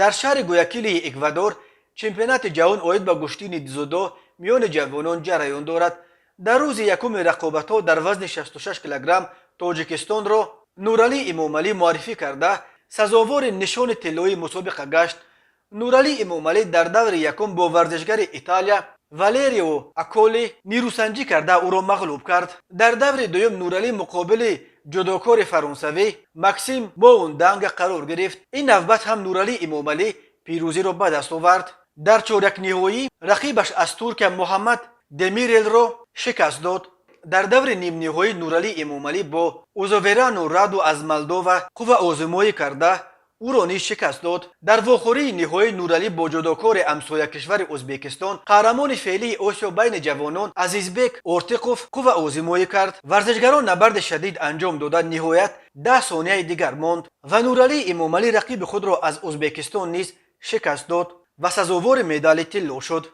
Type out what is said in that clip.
Дар шаҳри Гуякилии Эквадор чемпионати ҷаҳон оид ба гӯштини дзюдо миёни ҷавонон ҷараён дорад. Дар рӯзи якуми рақобатҳо дар вазни 66 килограмм Тоҷикистонро Нуралӣ Имомалӣ муаррифӣ карда, сазовори нишони тиллоии мусобиқа гашт. Нуралӣ Имомалӣ дар даври якум бо варзишгари Италия Валерио Аколи нирӯсанҷӣ карда, ӯро мағлуб кард. Дар даври дуюм Нуралӣ муқобили ҷудокори фаронсавӣ Максим Моунданга қарор гирифт. Ин навбат ҳам Нуралӣ Имомалӣ пирӯзиро ба даст овард. Дар чорякниҳоӣ рақибаш аз Туркия Муҳаммад Демирелро шикаст дод. Дар даври нимниҳоӣ Нуралӣ Эмомалӣ бо Узоверану Раду аз Молдова қувваозмоӣ карда, ӯро низ шикаст дод. Дар вохӯрии ниҳоӣ Нуралӣ бо ҷудокори ҳамсоякишвари Ӯзбекистон, қаҳрамони феълии Осиё байни ҷавонон Азизбек Ортиқов қувваозмоӣ кард. Варзишгарон набарди шадид анҷом дода, ниҳоят 10 сонияи дигар монд ва Нуралӣ Эмомалӣ рақиби худро аз Ӯзбекистон низ шикаст дод ва сазовори медали тилло шуд.